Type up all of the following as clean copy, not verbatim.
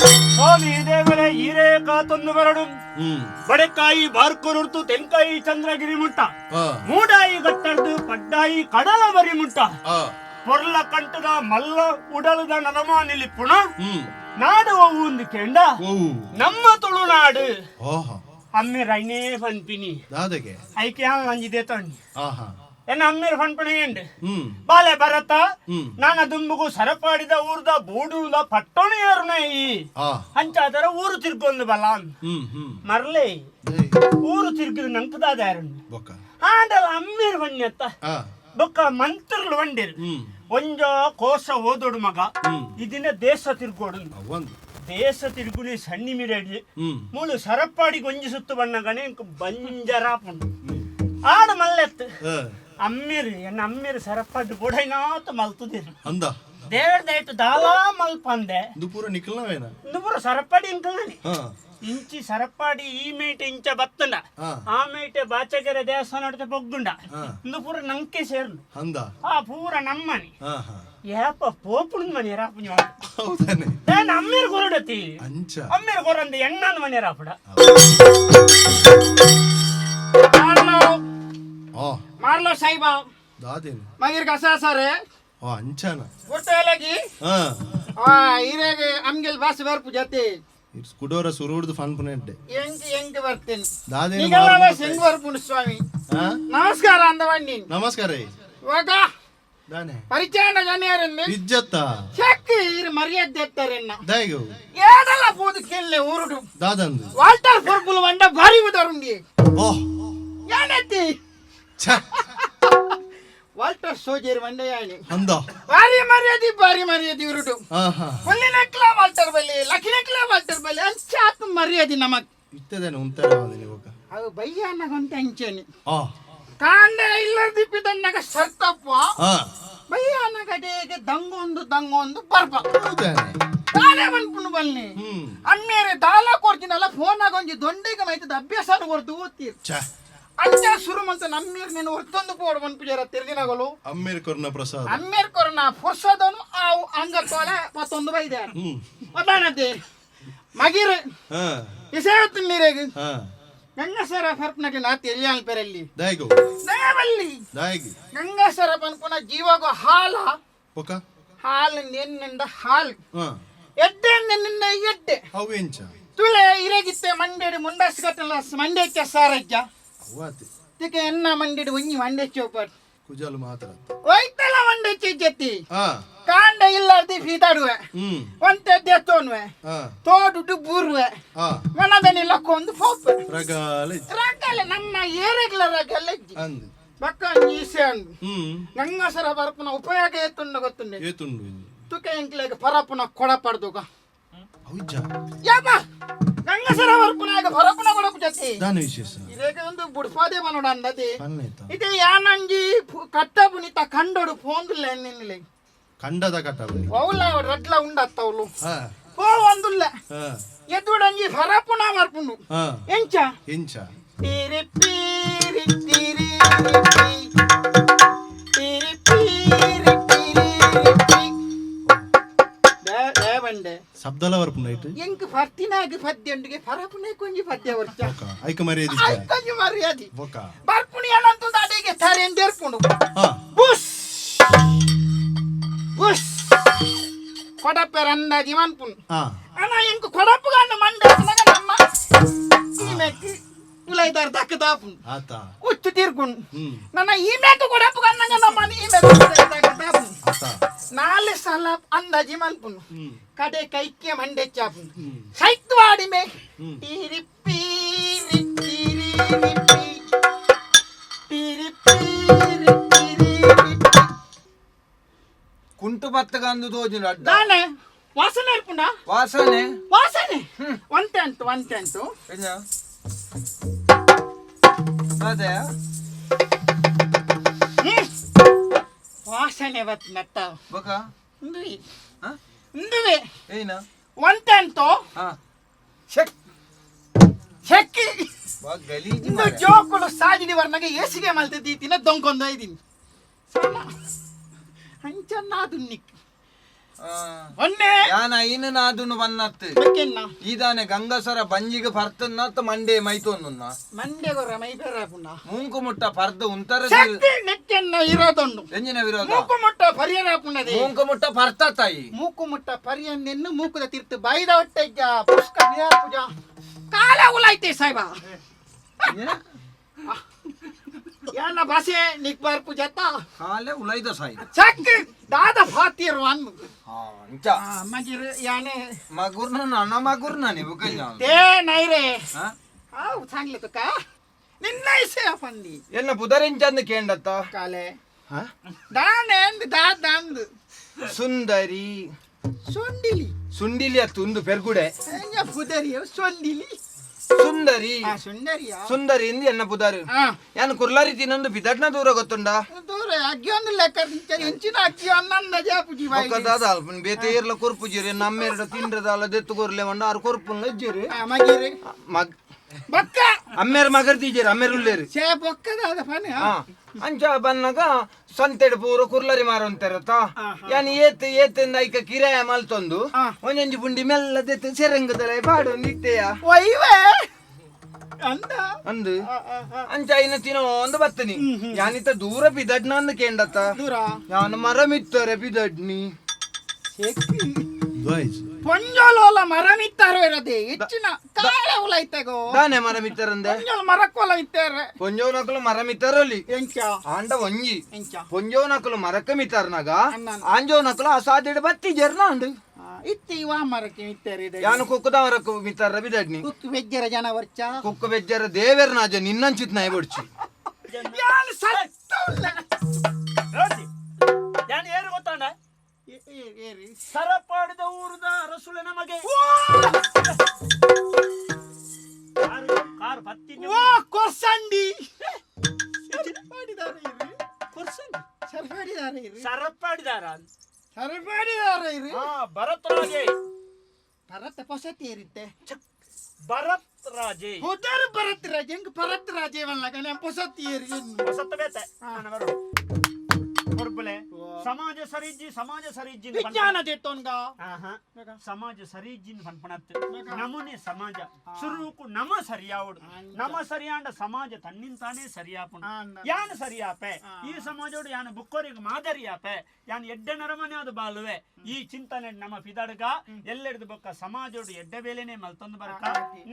ಸ್ವಾಮಿ ದೇವರೇ ಹೀರೇಕಾತೊಂದು ಬರಡು. ಬಡೆಕಾಯಿ ಬಾರ್ಕೊರುರ್ತು ತೆಂಕಾಯಿ ಚಂದ್ರಗಿರಿ ಮುಟ್ಟ, ಮೂಡಾಯಿ ಗಟ್ಟರ್ದು ಪಡ್ಡಾಯಿ ಕಡಲ ಬರಿ ಮುಟ್ಟ, ಪೊರ್ಲ ಕಂಠದ ಮಲ್ಲ ಉಡಲದ ನರಮಾನಿಲಿ ಪುಣ ನಾಡು ಒಂದು ಕೆಂಡ ನಮ್ಮ ತುಳುನಾಡು. ಅಮ್ಮೆ ರೈನೇ ಪನ್ಪಿನಿ ಐಕೆ ಅಂಜಿದೆ ತಣ್ಣಿ ಎನ್ನ ಅಮ್ಮೇರ್ ಫನ್ಪಣಿ ಏಂಡು ಬಾಲೆ ಭರತ ನಾನ ದುಂಬುಗು ಸರಪಾಡಿದ ಊರ್ದ ಬೂಡುದ ಪಟ್ಟಣೆಯರ್ನ ಈ ಅಂಚಾದರ ಊರು ತಿರ್ಗೊಂದು ಬಲ ಮರ್ಲೆ ಊರು ತಿರ್ಗಿದ ನಂಕದಾದ ಯಾರನ್ನು ಆಂಡಲ ಅಮ್ಮೇರ್ ಬನ್ಯತ್ತ ಬೊಕ್ಕ ಮಂತ್ರಲು వండిರು ಒಂಜೋ ಕೋಶ ಓದೋಡು ಮಗ ಇದನ್ನ ದೇಶ ತಿರ್ಗೋಡು ದೇಶ ತಿರುಗುನಿ ಸಣ್ಣಿ ಮಿರಡಿ ಮೂಲು ಸರಪಾಡಿ ಗೊಂಜಿ ಸುತ್ತು ಬಣ್ಣಗಣೆ ಬಂಜರಾಪುಂಡು ಆಡ ಮಲ್ಲೆತ್ತು ಅಮ್ಮಿರು ಎನ್ನ ಅಮ್ಮಿರು ಸರಪಾಡಿ ಬೊಡೈನಾತ ಮಲ್ತುದಿರು ಅಂದ ದೇವರ ದಯಟು ದಾಲಾ ಮಲ್ಪಂದೆ ಪೂರ ನಿಕ್ಕಲ್ನವೇನ ಪೂರ ಸರಪಾಡಿ ಇಂಕಲ್ನಿ ಇಂಚಿ ಸರಪಾಡಿ ಈ ಮೇಟೆ ಇಂಚ ಬತ್ತಂಡ ಆ ಮೇಟೆ ಬಾಚಗೆರೆ ದೇವಸ್ಥಾನ ಪೊಗ್ಗುಂಡ ಇಂದು ಪೂರ ನಂಕೆ ಸೇರ್ನು ಅಂದ ಆ ಪೂರ ನಮ್ಮನಿ ಏಪ ಪೋಪುಣ್ ಮನೆ ರಾಪುಂಜ ಹೌದಾನೆ ಅಮ್ಮೇರು ಕೊರಡತಿ ಅಂಚ ಅಮ್ಮೇರು ಕೊರಂದ ಎಣ್ಣನ ಮನೆ ರಾಪುಡ ಮಾರ್ಲೋ ಸಾಯಿಬ ದಾದೇನು ಮಗಿರ್ ಕಸ ಸರ್ ಅಂಚನ ಗುರ್ತಲಗಿ ಆ ಇರೇಗೆ ಅಮ್ಗೆಲ್ ಬಾಸ್ ಬರ್ಪು ಜತೆ it's ಕುಡೋರ ಸುರುಡ್ದು ಫನ್ ಪುನೆಡ್ಡೆ ಎಂಕ್ ಎಂಕ್ ಬರ್ತೇನೆ ದಾದೇನು ನಿಗಲ ಹೆಂಗ್ ಬರ್ಪುಂಡು ಸ್ವಾಮಿ. ನಮಸ್ಕಾರ ಅಂದವಣ್ಣಿ. ನಮಸ್ಕಾರ. ಇವಾಗ ದಾನೆ ಪರಿಚಯನ ಜನಿಯರನ್ನು ಇಜ್ಜತ್ತ ಚೆಕ್ ಇರು ಮರ್ಯಾದೆ ಎತ್ತಾರೆನ್ನ ದಾಯಿಗು ಏದಲ್ಲ ಪೋದು ಕೇಳಲೆ ಊರುಡು ದಾದಂದು ವಾಲ್ಟರ್ ಫೊರ್ಬುಲ್ వంಡ ಭಾರಿ ಉದಾರುಂಡಿ ಓಹ್ ಏನತ್ತಿ ಛ ವಾಲ್ಟರ್ ಸೋಜೇರ್ వండయాని ಅಂದ ಭಾರಿ ಮರ್ಯಾದೆ ಭಾರಿ ಮರ್ಯಾದೆ ಉರುಡು ಆಹಾ ಕೊಲ್ಲಿನಕ್ಲ ವಾಲ್ಟರ್ ಬಲ್ಲಿ ಲಖಿನಕ್ಲ ವಾಲ್ಟರ್ ಬಲ್ಲಿ ಅಂಚಾತ್ ಮರ್ಯಾದೆ ನಮಕ್ ಇತ್ತದೇನೆ ಉಂತಾರ ಇವಾಗ ಅವು ಬಯ್ಯಾನಗೊಂತ ಅಂಚೇನಿ ಆ ಕಾಂಡ ಇಲ್ಲದಿಪ್ಪಿದನ್ನಾಗ ಸರ್ತಪ್ಪ ಆ ಬಯ್ಯಾನಗಡೆಗೆ ದಂಗೊಂದು ದಂಗೊಂದು ಬರ್ಪ ಹೌದಾನೆ ದಾಲೆ ಮನ್ಪುನು ಬನ್ನಿ ಅಮ್ಮೇರೆ ದಾಲ ಕೊಡ್ತೀನಲ್ಲ ಫೋನ್ ಆಗೊಂಜಿ ದೊಂಡೆಗೆ ಮೈತದ ಅಭ್ಯಾಸ ಕೊಡ್ತು ಓದ್ತೀರಿ ಛ ಅಂಚ ಶುರು ಮಂತ ನಮ್ಮೀರ್ ನೀನು ಒತ್ತೊಂದು ಪೋಡು ಮನ್ಪುಜಾರ ತಿರ್ಗಿನಗಲು ಅಮ್ಮೇರ್ ಕೊರ್ನ ಪ್ರಸಾದ ಅಮ್ಮೇರ್ ಕೊರನ ಫುರ್ಸದನು ಆವು ಅಂಗ ತೋಲೆ ಮತ್ತೊಂದು ಬೈದೆ ಒದಾನತೆ ಮಗಿರ್ ಹಾ ಇಸೇವತ್ತು ನೀರೇಗ ಹಾ ಗಂಗಸರ ಫರ್ಪ್ನಗೆ ನಾ ತಿಳಿಯಾಲ್ ಪೆರಲ್ಲಿ ದಾಯಿಗು ದೇವಲ್ಲಿ ದಾಯಿಗಿ ಗಂಗಸರ ಪನ್ಪುನ ಜೀವಗು ಹಾಲ ಪೊಕ ಹಾಲು ನಿನ್ನಿಂದ ಹಾಲು ಹಾ ಎಡ್ಡೆ ನಿನ್ನ ಎಡ್ಡೆ ಅವು ಎಂಚ ತುಳೆ ಇರಗಿತ್ತೆ ಮಂಡೇಡಿ ಮುಂಡಾಸ್ ಕಟ್ಟಲ ಮಂಡೇಚ್ಚ ಸಾರಜ್ಜ ಅವ್ವಾತಿ ತಿಕೆ ಎನ್ನ ಮಂಡೇಡಿ ಒಂಜಿ ಮಂಡೇಚ್ಚ ಕುಜಾಲು ಮಾತ್ರ ಒಯ್ತಲ ಮಂಡೇಚ್ಚ ಜತಿ ಹಾ ಕಾಂಡ ಇಲ್ಲಾರ್ದಿ ಫೀತಾಡುವೆ ಒಂತೆ ದೇತೋನ್ವೆ ಹಾ ತೋಡುಡು ಬೂರುವೆ ಹಾ ಮನದನಿ ಲಕ್ಕೊಂದು ಫೋಪೆ ರಗಾಲ ರಗಲೆ ನಮ್ಮ ಏರೆಗ್ಲ ರಗಲೆ ಅಂದ್ ಬಕ್ಕ ಈಸೆ ಅಂದು ಗಂಗಸರ ಬರಪುನ ಉಪಯೋಗ ಏತುಂಡ ಗೊತ್ತುಂಡೆ ಏತುಂಡು ತುಕ ಎಂಕ್ಲೆಗ್ ಪರಪುನ ಕೊಡಪಡ್ದುಗ ಅವಿಜ್ಜ ಯಾಪ ಗಂಗಸರ ಬರ್ಪುನಾಗ ಪರಪುನ ಕೊಡಪು ಜತಿ ದಾನ ವಿಶೇಷ ಇದೇಗ ಒಂದು ಬುಡ್ಪಾದೆ ಮನೋಡ ಅಂದತಿ ಪನ್ನೇತ ಇದು ಯಾನಂಜಿ ಕಟ್ಟಬುನಿತ ಕಂಡೋಡು ಫೋನ್ದುಲ್ಲ ನಿನ್ಲೆ ಕಂಡದ ಕಟ್ಟಬುನಿ ಅವಲ ರಡ್ಲ ಉಂಡತ್ತವಳು ಹಾ ಪೋ ಒಂದುಲ್ಲ ಹಾ ಎದುಡಂಜಿ ಫರಪುನ ಬರ್ಪುಂಡು ಹಾ ಎಂಚ ಎಂಚ ತೀರಿ ಪೀರಿ ತೀರಿ ಪೀ ತೀರಿ ಪೀರಿ ತೀರಿ ಪೀ ದೇವಂಡೆ ಶಬ್ದಲ ಬರ್ಪುಂಡು ಐಟ್ ಎಂಕ್ ಫರ್ತಿನಾಗ ಪದ್ಯಂಡಿಗೆ ಫರಪುನೆ ಕೊಂಜಿ ಪದ್ಯ ವರ್ಷ ಬೊಕ ಐಕ ಮರ್ಯಾದೆ ಐಕೊಂಜಿ ಮರ್ಯಾದೆ ಬೊಕ ಬರ್ಪುಣಿ ಅನಂತದ ಅಡಿಗೆ ತರೆಂದೇರ್ಪುಂಡು ಹಾ ಬುಸ್ ಬುಸ್ ಕೊಡಪ್ಪೆರ ಅಂದಾಜಿ ಮನ್ಪುಂಡು ಹಾ ಅಣ್ಣ ಎಂಕ್ ಕೊಡಪ್ಪುಗಂಡ ಮಂಡೆ ನಮ್ಮ ಈ ಮೆಕ್ ಉಲೈದಾರ ದಕ್ಕದಾಪುಂಡು ಆತ ಉಚ್ಚು ತೀರ್ಕೊಂಡು ನನ್ನ ಈ ಮೇಕ ಕೊಡಪ್ಪುಗನ್ನಂಗ ನಮ್ಮ ಈ ಮೇಕ್ ದಕ್ಕದಾಪುಂಡು ಆತ ನಾಲ್ ಸಲ ಅಂದಾಜಿ ಮನ್ಪುಂಡು ಕಡೆ ಕೈಕ್ಕೆ ಮಂಡೆ ಚಾಪುಂಡು ಸೈತ್ವಾಡಿ ಮೇ ತೀರಿ ಪೀರಿ ತೀರಿ ಪೀ ತೀರಿ ಪೀರಿ ತೀರಿ ಪೀ ಕುಂಟು ಬತ್ತಗಂದು ತೋಜಿನ ಅಡ್ಡ ದಾನೆ ವಾಸನೆ ಇರ್ಪುಂಡ ವಾಸನೆ ವಾಸನೆ ಒಂತೆ ಅಂಟು ಒಂತೆ ಅಂಟು ಎಂಜ ಅದೇ ವಾಸನೆ ಬತ್ ನತ್ತ ಬಕ ಇಂದುವೆ ಹಾ ಇಂದುವೆ ಏನ ಒಂತೆ ಅಂಟು ಹಾ ಶಕ್ ಹೆಕ್ಕಿ ಬಾ ಗಲೀಜು ಇಂದು ಮಾರ್ರೆ. ಜೋಕುಲು ಸಾಜಿದಿ ವರ್ಣಗೆ ಏಸಿಗೆ ಮಲ್ತೆ ದೀತಿನ ದೊಂಕೊಂದು ಐದಿನಿ ಸಣ್ಣ ಅಂಚನ್ನಾದು ನಿಕ್ ಒನ್ನೆ ಯಾನ ಐನು ನಾದುನು ಬನ್ನತ್ತು. ಬಕ್ಕೆನ್ನ. ಈದಾನೆ ಗಂಗಸರ ಬಂಜಿಗೆ ಪರ್ತನ್ನತ್ತ ಮಂಡೆ ಮೈತೊಂದುನ್ನ. ಮಂಡೆ ಗೊರ ಮೈ ಬೇರೆ ಪುಣ್ಣ. ಮೂಂಕು ಮುಟ್ಟ ಪರ್ದು ಉಂತರ. ಶಕ್ತಿ ನೆಕ್ಕೆನ್ನ ಇರೋದೊಂಡು. ಎಂಜಿನ ವಿರೋಧ? ಮೂಕು ಮುಟ್ಟ ಪರಿಯರ ಪುಣ್ಣದೆ. ಮೂಂಕು ಮುಟ್ಟ ಪರ್ತ ತಾಯಿ. ಮೂಕು ಮುಟ್ಟ ಪರಿಯನ್ನೆನ್ನು ಮೂಕುದ ತೀರ್ತು ಬಾಯಿದ ಹೊಟ್ಟೆಜ್ಜ ಪುಷ್ಕ ಪೂಜಾ ಕಾಲ ಉಲಾಯ್ತೆ ಸಾಹೇಬ. ಯಾನ ಭಾಷೆ ನಿಕ್ಬಾರ್ ಪೂಜಾತ. ಕಾಲೆ ಉಲೈದ ಸಾಯಿ. ಚಕ್ ದಾದ ಫಾತಿರು ಅನ್ನು. ಹಾ ಇಂಚ. ಮಗಿರ್ ಯಾನೆ. ಮಗುರ್ನ ನನ್ನ ಮಗುರ್ನ ನೀವು ಕೈ. ತೇ ನೈರೆ. ಹಾ. ಹಾವು चांगले तुका ನಿನ್ನ ಇಸೆ ಫಂದಿ. ಎನ್ನ ಪುದರೆಂಚಂದು ಕೇಂಡತ್ತ. ಕಾಲೆ. ಹಾ? ದಾನೆ ಅಂದ್ ದಾ ದಾಂದ್. ಸುಂದರಿ. ಸೊಂಡಿಲಿ. ಸುಂಡಿಲಿ ಅತ್ತು ಉಂದು ಪೆರ್ಗುಡೆ. ಎಂಜ ಪುದರಿಯ ಸೊಂಡಿಲಿ. ಸುಂದರಿ. ಆ ಸುಂದರಿಯ. ಸುಂದರಿ ಇಂದು ಎನ್ನ ಪುದಾರು. ಆ. ಯಾನ್ ಕುರ್ಲಾರಿ ತಿನ್ನೊಂದು ಬಿದಡ್ನ ದೂರ ಗೊತ್ತುಂಡ. ದೂರ ಅಗ್ಗಿಯೊಂದು ಲೆಕ್ಕ ಎಂಚಿನ ಅಕ್ಕಿ ಅನ್ನಂದ ಜಾಪುಜಿ ಬಾಯಿ. ಬೊಕ್ಕ ದಾದ ಅಲ್ಪ ಬೇತೆ ಏರ್ಲ ಕೊರ್ಪುಜಿರಿ ನಮ್ಮೆರಡ ತಿಂಡ್ರದಾಲ ದೆತ್ತು ಕೊರ್ಲೆ వంಡ ಆರು ಕೊರ್ಪುನ್ಲ ಇಜ್ಜಿರಿ. ಆ ಮಗಿರಿ. ಮಗ್ ಬಕ್ಕ. ಅಮ್ಮೇರ್ ಮಗರ್ ದೀಜೇರು ಅಮ್ಮೇರ್ ಉಲ್ಲೇರು. ಚೇ ಬೊಕ್ಕದಾದ ಫನೆ. ಆ ಅಂಚ ಬನ್ನಗ ಸಂತೆಡ್ ಪೂರ ಕುರ್ಲರಿ ಮಾರಂತಾರತ ಯಾನ್ ಏತ್ ಏತ್ ಐಕ ಕಿರಾಯ ಮಲ್ತೊಂದು. ಆ. ಒಂಜೊಂಜಿ ಪುಂಡಿ ಮೆಲ್ಲ ದೆತ್ತು ಸೆರಂಗದಲ ಪಾಡೊಂದು ಇತ್ತೆಯ. ಒಯ್ವೆ ಅಂದ. ಅಂದು. ಆ, ಆ, ಆ. ಅಂಚ ಐನ ತಿನೋ ಒಂದು ಬತ್ತನಿ ಯಾನಿತ ದೂರ ಬಿದಡ್ನ ಅಂದ್ ಕೇಂಡತ್ತ. ದೂರ. ಯಾನ್ ಮರ ಮಿತ್ತರೆ ಬಿದಡ್ನಿ. ಶಕ್ತಿ. ದ್ವಾಯ್ಸ್. ಪೊಂಜೋಲೋಲ ಮರ ಮಿತ್ತಾರೋ ಇರದೆ ಹೆಚ್ಚಿನ ಕಾಳೆ ಉಲೈತೆಗೋ. ದಾನೆ ಮರ ಮಿತ್ತರಂದೆ? ಪೊಂಜೋಲ ಮರಕ್ಕೋಲ ಮಿತ್ತಾರೆ. ಪೊಂಜೋನಕುಲು ಮರ ಮಿತ್ತರೊಲಿ. ಎಂಚ? ಆಂಡ ಒಂಜಿ. ಎಂಚ? ಪೊಂಜೋನಕುಲು ಮರಕ ಮಿತ್ತರ್ನಾಗ ಅಣ್ಣನ. ಆಂಜೋನಕುಲು ಅಸಾಧ್ಯಡ್ ಬತ್ತಿ ಜರ್ನಾಂಡು. ಇತ್ತಿ ಇವ ಮರಕ್ಕೆ ಮಿತ್ತಾರೆ ಇದೆ. ಯಾನು ಕುಕ್ಕುದ ಮರಕು ಮಿತ್ತಾರ ಬಿದಡ್ನಿ. ಕುಕ್ಕು ಬೆಜ್ಜರ ಜನ ವರ್ಚ. ಕುಕ್ಕ ಬೆಜ್ಜರ ದೇವೆರ್ ನಾಜ ನಿನ್ನಂಚಿತ್ ನಾಯಿ ಬೊಡ್ಚಿ. ಯಾನ್ ಸತ್ತುಲ್ಲ. ನೋಡಿ ಯಾನ್ ಏರು ಗೊತ್ತಾಂಡ? ಏರಿ. ಸರಪಾಡಿದ ಊರದ ಅರಸುಳೆ ನಮಗೆ ಕಾರು ಕಾರು ಪತ್ತಿ. ಓ ಕೊರ್ಸಂಡಿ ಸರಪಾಡಿದಾರ ಇರಿ. ಕೊರ್ಸಂಡಿ. ಸರಪಾಡಿದಾರ ಇರಿ. ಸರಪಾಡಿದಾರ. ಸರಪಾಡಿದಾರ ಇರಿ. ಹಾ ಭರತ್ ರಾಜೇ. ಭರತ ಪೊಸತಿ ಏರಿತ್ತೆ. ಭರತ್ ರಾಜೇ. ಉದರ್ ಭರತ್ ರಾಜೆ ಹೆಂಗ್ ಭರತ್ ರಾಜೇ ವಲ್ಲಗ ನಾನು ಪೊಸತಿ ಏರಿ. ಹೊಸತ ಬೇತೆ ನಾನು ಬರು ಕೊರ್ಬುಲೆ ಸಮಾಜ ಸರಿಜ್ಜಿ ಸಮಾಜ ಸರಿಜ್ಜಿ. ವಿಜ್ಞಾನ ದೇತೋನ್ಗ. ಆಹಾ. ಸಮಾಜ ಸರಿಜ್ಜಿನ್ ಪನ್ಪಣತ್ತು ನಮನೆ ಸಮಾಜ ಸುರುಕು ನಮ ಸರಿಯಾವಡು ನಮ ಸರಿಯಾಂಡ ಸಮಾಜ ತನ್ನಿಂತಾನೇ ಸರಿಯಾಪುಂಡು. ಯಾನ್ ಸರಿಯಾಪೆ ಈ ಸಮಾಜೋಡು ಯಾನ್ ಬುಕ್ಕೋರಿಗೆ ಮಾದರಿಯಾಪೆ ಯಾನ್ ಎಡ್ಡೆ ನರಮನೆ ಅದು ಬಾಳುವೆ ಈ ಚಿಂತನೆ ನಮ್ಮ ಪಿದಡ್ಗ ಎಲ್ಲೆಡ್ದು ಬೊಕ್ಕ ಸಮಾಜೋಡು ಎಡ್ಡೆ ಬೇಲೆನೆ ಮಲ್ತೊಂದು ಬರಕ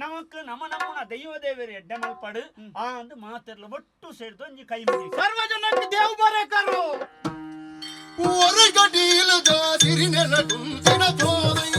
ನಮಕ್ ನಮ ನಮ್ಮನ ದೈವ ದೇವರು ಎಡ್ಡೆ ಮಲ್ಪಡು ಆ ಅಂದು ಮಾತಿರ್ಲ ಒಟ್ಟು ಸೇರ್ದು ಒಂಜಿ ಕೈ ಮುಗಿ. ಸರ್ವಜನಕ್ಕೆ ದೇವ್ ಬರಕರು. ಹೊರಗಡೀಲದ ಸಿರಿನೆಲ ತುಂಬಿನ ತೋದೈ.